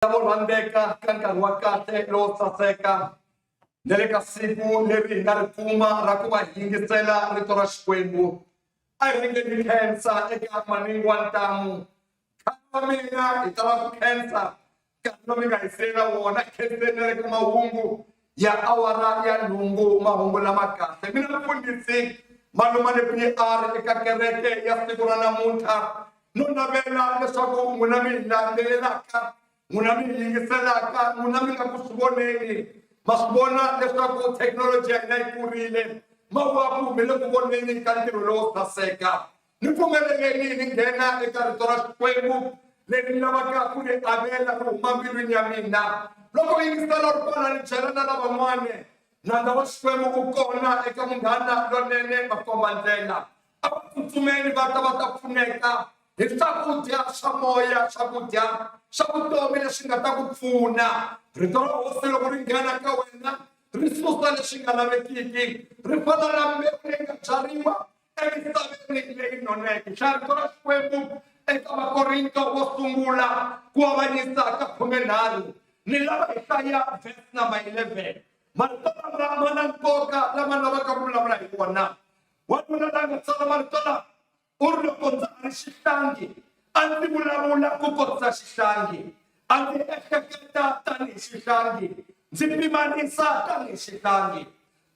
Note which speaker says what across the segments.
Speaker 1: Lavo rhandzeka ka nkarhi wa kahle lowo saseka na le ka siku leri hi nga ri kuma ra ku va hi yingisela rito ra Xikwembu. A hi ringeni khensa eka maningi wa ntamu. Khale wa mina hi ta lava ku khensa nkarhi lowu mi nga hi siyela wona khenseni na le ka mahungu ya awara ya nhungu mahungu lama kahle. Mina mufundhisi Malumane PR eka kereke ya siku ra namuntlha no navela leswaku n'wina mi hi landzelelaka n'wina mi hi yingiselaka n'wina mi nga ku swi voneni ma swi vona leswaku thekinoloji ya hina yi kurile mawaku mi le ku voneni ka ntirho lowo saseka ni pfumeleleni ni nghena eka rito ra xikwembu leri ni lavaka ku ri avela ri huma mbilwini ya mina loko yingisela ri kona ni byela na lavan'wana nandza wa xikwembu u kona eka munghana lonene makomba ndlela A va tsutsumeli va ta va ta pfuneka hi swakudya swa moya, swakudya swa vutomi leswi nga ta ku pfuna. Rito ra hosi loko ri nghena ka wena ri susa leswi nga lavekiki, ri fana na mbewu leyi nga byariwa emisaveni leyi noneke. Hlaya rito ra Xikwembu eka Vakorinto vo sungula ku avanyisa ka khumenharhu ni lava hi hlaya verse number 11. Marito lama ma na nkoka lama lavaka ku vulavula hi wona. Wanuna la nga tsala marito lawa u ri, Loko ndza ha ri xihlangi, a ndzi vulavula kukotisa xihlangi, a ndzi ehleketa tanihi xihlangi, ndzi pimanisa tanihi xihlangi.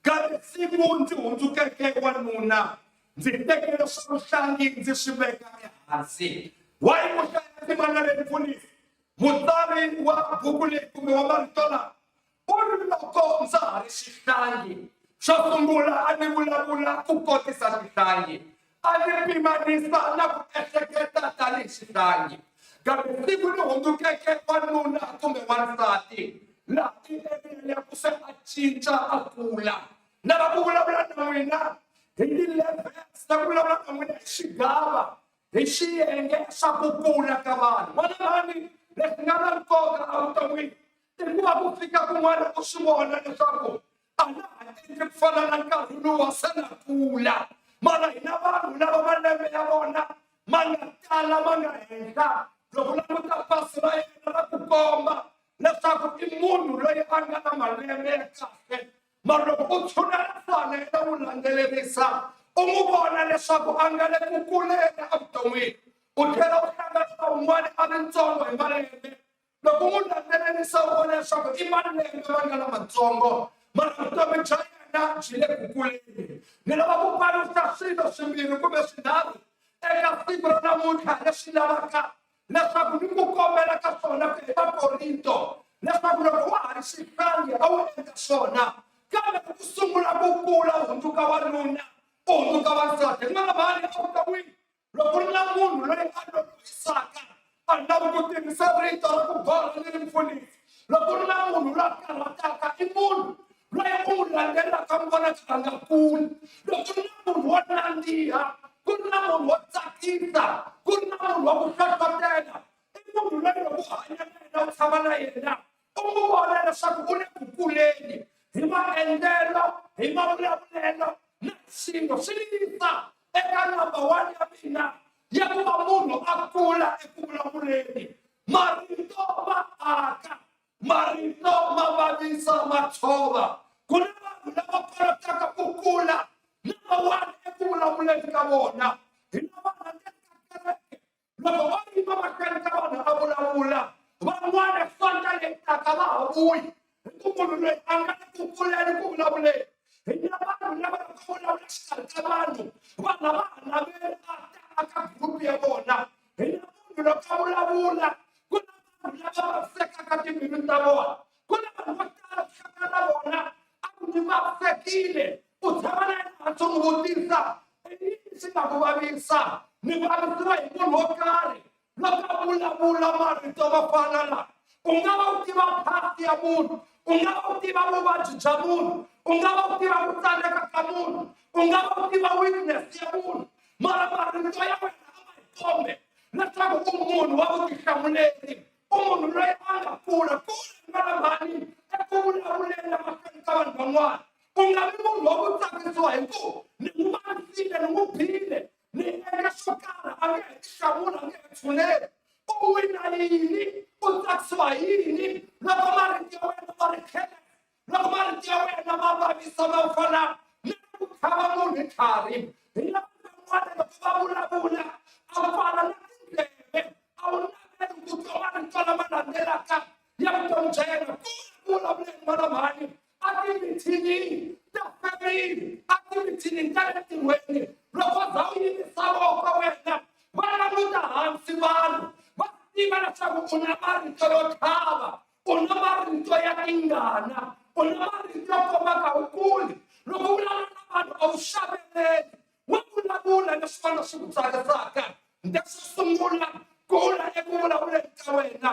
Speaker 1: Kambe siku ndzi hundzukeke wanuna, ndzi tekele swa vuhlangi ndzi swi veka ehansi. Why u hlaya ndzimana leyi mfundhisi? Mutsari wa buku leyi kumbe wa marito lawa U ri, Loko ndza ha ri xihlangi, xo sungula a ni vulavula ku kotisa xihlangi, a ni pimanisa na ku ehleketa tanihi xihlangi. Kambe siku ni hundzukeke wanuna kumbe wansati, laha i area ya ku se a cinca a kula. Lava ku vulavula na n'wina hi ti-levels, na ku vulavula na n'wina hi swigava, hi xiyenge swa ku kula ka vanhu. N'wana mhani, leswi nga na nkoka evuton'wini i ku va ku fika kun'wana u swi vona leswaku a na ha endli ku fana na nkarhi luwa se na kula mara hina vanhu lava malembe ya vona ma nga tala ma nga henhla loko languta pasi ra yena ra ku komba leswaku i munhu loyi a nga na malembe ya kahle mara loko u tshunela fana yena wu landzelerisa u n'wi vona leswaku a nga le ku kuleni evuton'wini u tlhela u hlangana na un'wana a ri ntsongo hi malembe Loko u n'wi landzelerisa u vona leswaku i malembe ma nga lamatsongo mara vutomi bya yena byi le ku kuleni. Ni lava ku paluxa swilo swimbirhi kumbe swinharhu eka siku ra namuntlha leswi lavaka leswaku ni ku kombela ka swona ku hi Vakorinto leswaku loko wa ha ri xihlangi a wu endla swona kambe loko u sungula ku kula u hundzuka wanuna u hundzuka wansati n'wana mhani evuton'wini Loko ku ri na munhu loyi a lolohisaka, a lavi ku tirhisa rito ra ku boha ni ri mfundhisi. Loko ku ri na munhu loyi a karhataka, i munhu loyi u n'wi landzelaka mi vona a nga kuli. Loko ku ri na munhu wo nandziha, ku ri na munhu wo tsakisa, ku ri na munhu wa ku hlohlotela, i munhu loyi loko u hanya na yena u tshama na yena u n'wi vona leswaku u le ku kuleni hi maendlelo, hi mavulavulelo na swilo swi yisa eka number one ya mina ya ku va munhu a kula eku vulavuleni marito ma aka marito ma vavisa ma tshova ku na vanhu lava kolotaka ku kula number one eku vulavuleni ka vona hi lava rhandzaka kereke loko va yima mahlweni ka vanhu a vulavula van'wana sonta leyi taka va ha vuyi hi ku munhu loyi a nga le ku kuleni ku vulavuleni hi na vanhu lava loko vulavula xikarhi ka vanhu vanhu a va ha naveli a ta aka group ya vona hi na munhu loko a vulavula ku na vanhu lava vavisekaka timbilu ta vona ku na vanhu vo tala ku hlangana na vona a ku ni vavisekile u tshama na yena hansi u n'wi vutisa i yini xi nga ku vavisa ni vavisiwa hi munhu wo karhi loko a vulavula marito ma fana laha u nga va u tiva past ya munhu u nga va u tiva vuvabyi bya munhu u nga va u tiva ku tsandzeka ka munhu u nga va u tiva weakness ya munhu mara marito ya wena a ma hi kombe leswaku u munhu wa vutihlamuleri u munhu loyi a nga kula kula n'wana mhani eku vulavuleni emahlweni ka vanhu van'wana u nga vi munhu wa ku tsakisiwa hi ku ni n'wi vavisile ni n'wi bile ni endla swo karhi a nge he tihlamula a nge he tshuneli u wina yini u tsakisiwa hi yini. yimisa ma fana na ku tlhava munhu hi tlhari. Hi lava van'wana loko va vulavula a pfala na tindleve, a wu naveli ku twa marito lama landzelaka ya vutomi bya yena. Ku vulavuleni n'wana mhani a timithinini ta family, a timithinini ta le ntirhweni, loko za u yimisa voko wena va languta hansi vanhu, va tiva leswaku u na marito yo tlhava, u na marito ya tingana, u na marito yo kombaka u kuli. Loko u vulavula na vanhu a wu xaveleli, wa vulavula leswi vana swi ku tsakisaka. Leswo sungula, kula eku vulavuleni ka wena.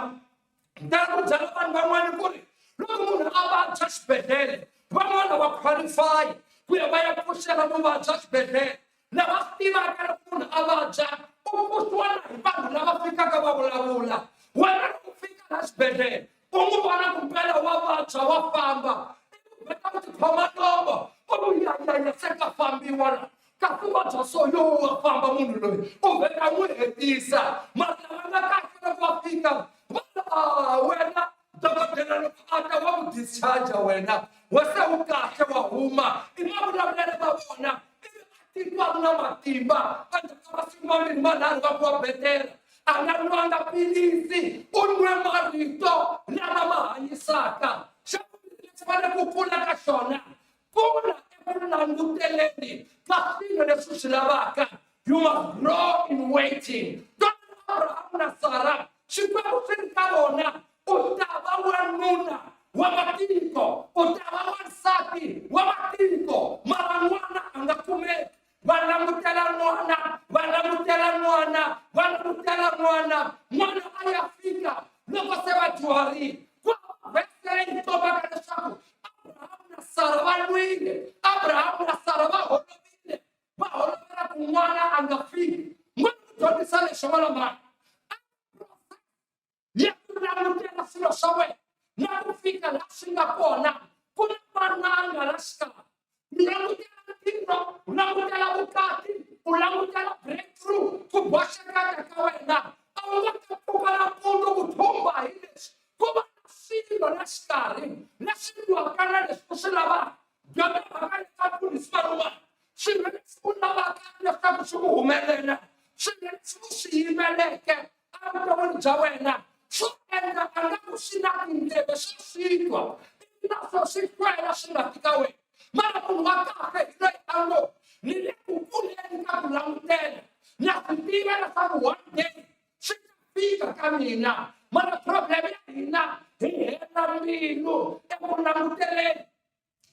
Speaker 1: Ni tala ku byela vanhu van'wana ku ri loko munhu a vabya xibedhlele, van'wana va qualify ku ya va ya pfuxela muvabyi exibedhlele. Lava swi tivaka loko munhu a vabya u pfuxiwa na hi vanhu lava fikaka va vulavula. Wena loko u fika laha xibedhlele u n'wi vona ku mpela wa vabya, wa famba, ivi u vheta ku tikhoma nomo u ku ya ya ya, se ka fambiwa la, kasi u vabya so, yo wa famba munhu loyi, u vheta n'wi hetisa. Mara lava nga kahle loko va fika va wena dokodela loko a ta wa ku discharge wena, wa se u kahle, wa huma. I mavulavulelo ma vona, ivi a titwa a ri na matimba. Endzhaku ka masiku mambirhi manharhu va ku wa betela, a nga nwanga pilisi, u nwe marito lama ma hanyisaka. Xa vumbirhi lexi fanele ku kula ka xona, kula eku languteleni ka swilo leswi swi lavaka. You must grow in waiting. Twana Abrahamu na Sara, Xikwembu swi ri ka vona, u ta va wanuna wa matiko, u ta va wansati wa matiko, mara n'wana a nga kumeki. Va langutela n'wana, va langutela n'wana, va langutela n'wana, n'wana a ya fika loko se va dyuharile. Ku hava vhese leyi kombaka leswaku Abrahamu na Sara va lwile, Abrahamu na Sara va holovile, va holovela ku n'wana a nga fiki. N'wana ku dyondzisa lexi n'wana mhani ya ku langutela swilo swa wena na ku fika laha swi nga kona, ku na mananga la xikarhi. U langutela ntirho, u langutela vukati, u langutela breakthrough, ku boxekaka ka wena, a wu nga ta pfuka nampundzu ku thumba hi leswi. Ku va na swilo la xikarhi leswi lwaka na leswi u swi lavaka. Dyondza mhaka leyi ka mfundhisi Malumani. Swilo leswi u lavaka leswaku swi ku humelela, swilo leswi u swi yimeleke evuton'wini bya wena, swo endla a nga ku swi na tindleve swa swi twa, ivi naswo swi hlwela swi nga ti ka wena. Mara munhu wa kahle hi loyi a ngo ni le ku kuleni ka ku langutela, na swi tiva leswaku one day swi ta fika ka mina. Mara problem ya hina, hi hela mbilu eku languteleni,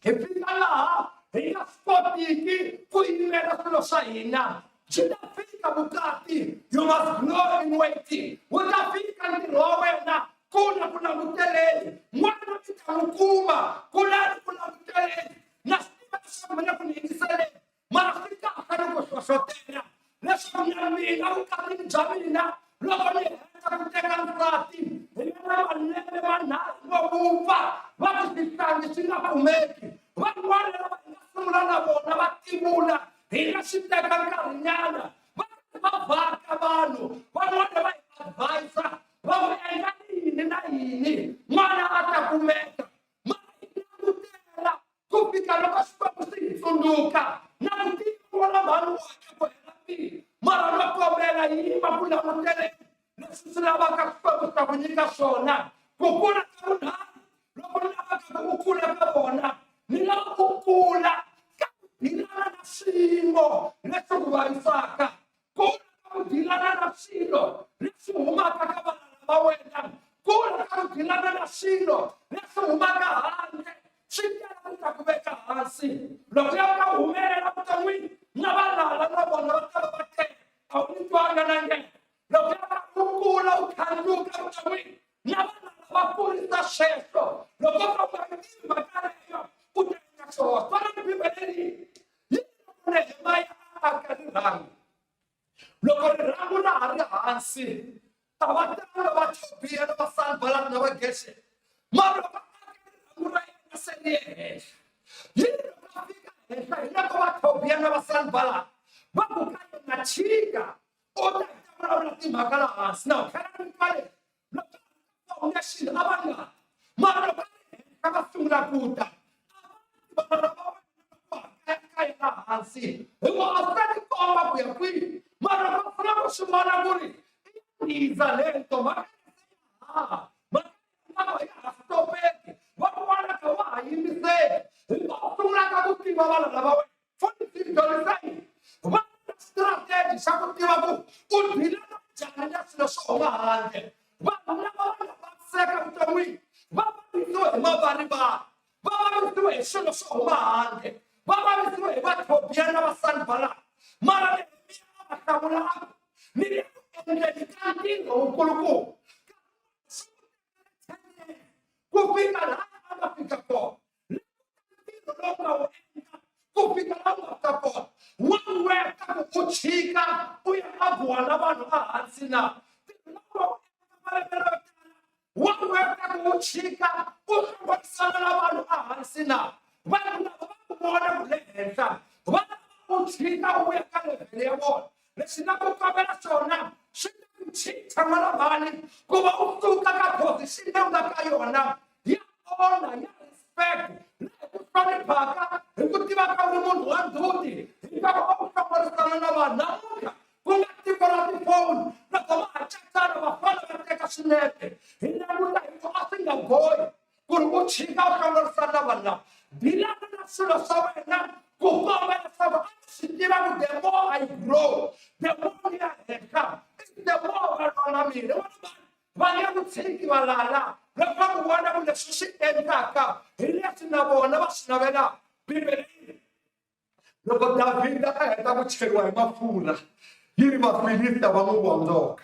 Speaker 1: hi fika laha hi nga swi kotiki ku yimela swilo swa hina. Byi ta fika vukati, you must grow in waiting. Wu ta fika ntirho wa wena, kula ku languteleni. N'wana mi ta n'wi kuma, kulani ku languteleni. Na swi tiva leswaku mi le ku ni yingiseleni, mara swi kahle loko hlohlotela leswaku na mina vukatini bya mina loko ni heta ku teka nsati hi nga na malembe manharhu vo vupfa, va ku xihlangi xi nga kumeki. Van'wana lava hi nga sungula na vona va tivula, hi nga swi teka nkarhinyana va va vhaka vanhu van'wana va hi advisa, va ku endla yini na yini n'wana a ta kumeka. Mara hi langutela ku fika loko Xikwembu xi hi tsundzuka na ku tiva n'wana mhani wa hatla ku hela mbilu. Mara no kombela, yima ku languteleni leswi swi lavaka, Xikwembu xi ta ku nyika swona. Ku kula ka vunharhu loko ni lavaka ku u kula ka vona, ni lava ku kula ka ku dilana na swiyimo leswi ku vavisaka, kula ka ku dilana na swilo leswi humaka ka valala va wena, kula ka ku dilana na swilo leswi humaka handle swi tala ku ta ku veka hansi. Loko ya ka humelela vuton'wini, na valala na vona va ta va va tele, a wu ni twanga na ngena. Loko ya ka u kula u khandluka vuton'wini, na valala va kurisa sweswo. Loko ka u nga yi tivi mhaka leyo, u ta endla xihoxo. Twana ni Bibele leyi yi loko Nehemiya a aka rirhangu, loko rirhangu ra ha ri hansi, a va tanga va Tobiya na va Sanballat na va Geshe. Mara loko a aka rirhangu ra yena se ri ye henhla, yi ri loko a fika henhla, hi loko va Tobiya na va Sanballat va ku ka yena, chika u ta hi ta vulavula timhaka la hansi. Na u tlhela ni twa leswi, loko foundation a va nga, mara loko a ri henhla va sungula ku ta, a va valala va wena. vona ku ri i ya lento mhaka ya ha stopeki va ku vona ka wa ha yimiseki hi va sungulaka ku tiva vanhu lava wena futhi dyondzisa yini va na strategy xa ku tiva ku u dilana njhani na swilo swo huma handle vanhu lava va nga vaviseka vuton'wini va vavisiwe hi mavarivari va vavisiwe hi swilo swo huma handle va vavisiwe hi vathobiya na vasanbalati mara Nehemiya a va hlamula a ku ni le ku endleni ka ntirho wukulukumba ku fika laha a nga fika kona ntirho lowu nga wu endla ku fika laha u nga fika kona wa weka ku u chika u ya aguwa na vanhu ehansi na ntirho lowu nga wu endla malembe layo tala wa weka ku u chika u hlongorisana na vanhu ehansi na vanhu lava va ku vona ku le henhla va lava u chika u ya ka levhele ya vona lexi nga ku kombela xona swi ta ku chicha n'wana mhani ku va u suka ka position leyi u nga ka yona ya honor ya respect na hi ku hloniphaka hi ku tiva ka uri munhu wa ndzhuti hi ta va u hlongorisana na vanhu namuntlha ku nga tiko ra tifoni loko va ha cacana vafana va teka swinepe hi languta hi ku a swi nga bohi ku ri u chika u hlongorisana na vanhu lava dilana na swilo swa wena ku komba leswaku a swi tiva ku the more I grow the more ni ya henhla the more va lwa na mina vona va nge ku tshiki valala loko va ku vona ku leswi swi endlaka hi leswi na vona va swi navelaka bibele yi loko davhida a heta ku cheriwa hi mafurha yi ri vafilista va n'wi vondzoka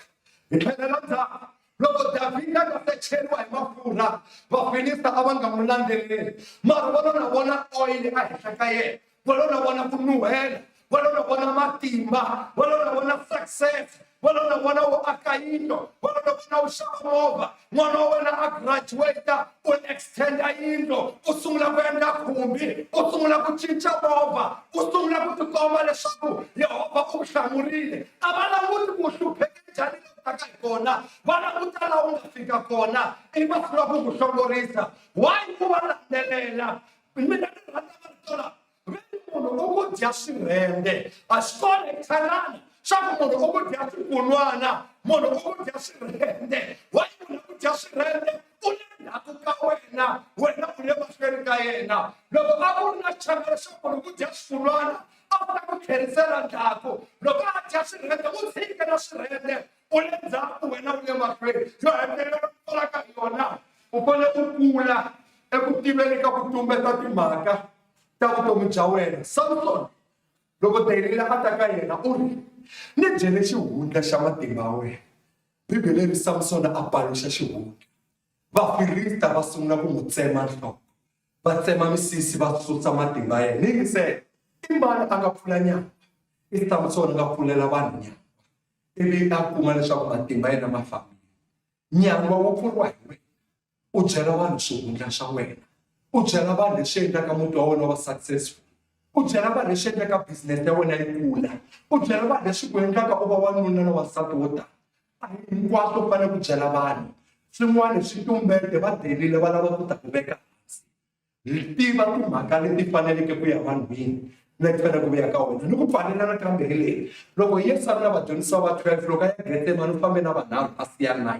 Speaker 1: hi tlhelela ndzhaku loko davhida a nga se cheriwa hi mafurha vafilista a va nga n'wi landzeleli mara va lo na vona oyili ehenhla ka yena va lo na vona ku nuhela va lo na vona matimba va lo na vona success va lo na vona u aka yindlu va lo na vona u xava movha n'wana wa wena a graduate u extenda yindlu u sungula ku endla khumbi u sungula ku cinca movha u sungula ku tikomba leswaku yehovha u ku hlamurile a va languti ku hlupheke njhani la u taka hi kona va languta laha u nga fika kona ivi va sungula ku ku hlongorisa why ku va landzelela mina ni rhandza marito lawa ve munhu u ku dya swirhende a swi kona hi changana swa ku munhu u ku dya swikunwana munhu u ku dya swirhende wa munhu u ku dya swirhende u le ndzhaku ka wena wena u le mahlweni ka yena loko a ku ri na xichangana xa munhu ku dya swikunwana a ku ta ku tlherisela ndzhaku loko a dya swirhende u tshike na swirhende u le ndzhaku wena u le mahlweni yo hetelela ku pfalaka hi yona u fanele u kula eku tiveni ka ku tumbeta timhaka ta vutomi bya wena samson loko delila a ta ka yena u ri ni byele xihundla xa matimba ya wena bibele ri samsona a paluxa xihundla vafilista va sungula ku n'wi tsema nhloko va tsema misisi va susa matimba ya yena ni yingisela i mani a nga pfula nyama i samsoni a nga pfulela vanhu nyama ivi a kuma leswaku matimba yena ma fambile nyangwa wu pfuriwa hi wena u byela vanhu swihundla swa wena u byela vanhu leswi endlaka muti wa wena wa successful u byela vanhu leswi endlaka business ya wena yi kula u byela vanhu leswi ku endlaka u va wanuna na wansati wo tala a hi hinkwaswo u fanele ku byela vanhu swin'wana swi tumbete va delile va lava ku ta ku veka hansi Hi tiva timhaka leti faneleke ku ya vanhwini leti faneleke ku ya ka wena ni ku pfalelana kambe hi leyi loko yesu a ri na vadyondzisiwa va 12 loko a ya getsemani u fambe na vanharhu a siya 9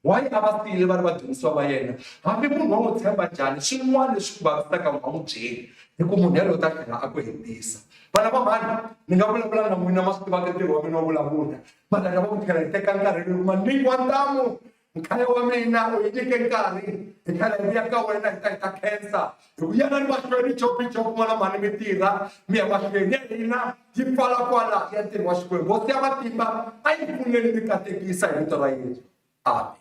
Speaker 1: why a va siyile va ri vadyondzisiwa va yena hambi munhu wa n'wi tshemba njhani swin'wana leswi ku vavisaka u nga n'wi byeli hi ku munhu yaloye u ta tlhela a ku hetisa vana va mhani ni nga vulavula na n'wina ma swi tivaka ntirho wa mina wo vulavula mara lava ku tlhela hi teka nkarhi lowu ma nyikiwa ntamu Mkhaya wa mina u hi nyike nkarhi hi tlhela hi vuya ka wena hi ta hi ta khensa hi ku yana ni mahlweni jopi jopi n'wana mhani mi tirha mi ya mahlweni ya hina yi pfala kwala ya ntirho wa xikwembu hosi ya matimba a yi pfuneni mi katekisa hi vito ra yesu amen.